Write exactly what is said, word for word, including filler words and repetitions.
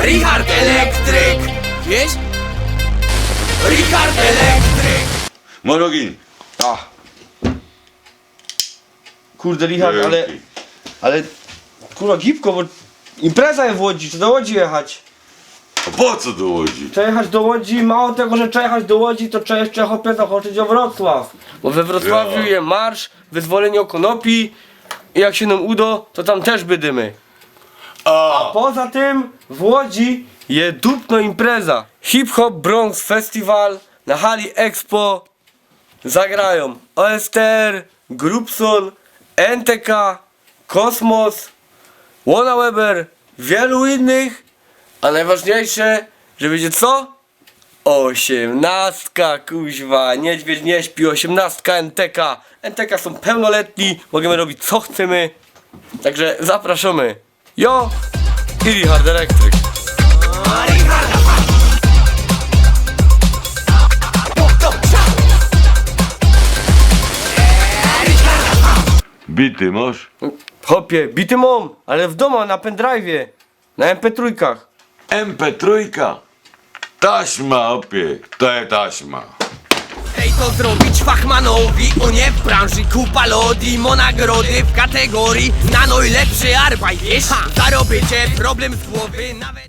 Richard Elektryk! Wiysz? Richard Elektryk! Morogin! A. Kurde, Richard, ale, ale kurwa, gibko, bo impreza je w Łodzi, czy do Łodzi jechać? A po co do Łodzi? Trzeba jechać do Łodzi, mało tego, że trzeba jechać do Łodzi, to trzeba jeszcze, chłopie, zahaczyć ô Wrocław. Bo we Wrocławiu je marsz wyzwolynio konopi i jak sie nōm udo, to tam tyż bydymy. A poza tym w Łodzi je dupno impreza. Hip Hop Bronx Festival na hali Expo. Zagrajōm O S T R, Grubson, N T K, Kosmos, Łona Weber, wielu innych, a najważniejsze, że bydzie co? Ôziymnastka, kuźwa, niedźwiedź nie śpi, ôziymnastka, N T K. N T K sōm pełnoletni, możymy robić co chcymy. Także zapraszōmy. Jo i Richard Elektryk. Bity mosz? Chłopie, bity mōm, ale w dōma na pendrive'ie, na M P trójkach. M P trójka? Taśma, chłopie, to je taśma. Ej, to zrobić fachmanowi, u nie w branży kupa lodi, mo nagrody w kategorii na nojlepszy arbaj, wiysz? Ha! Zarobicie problem z głowy nawet.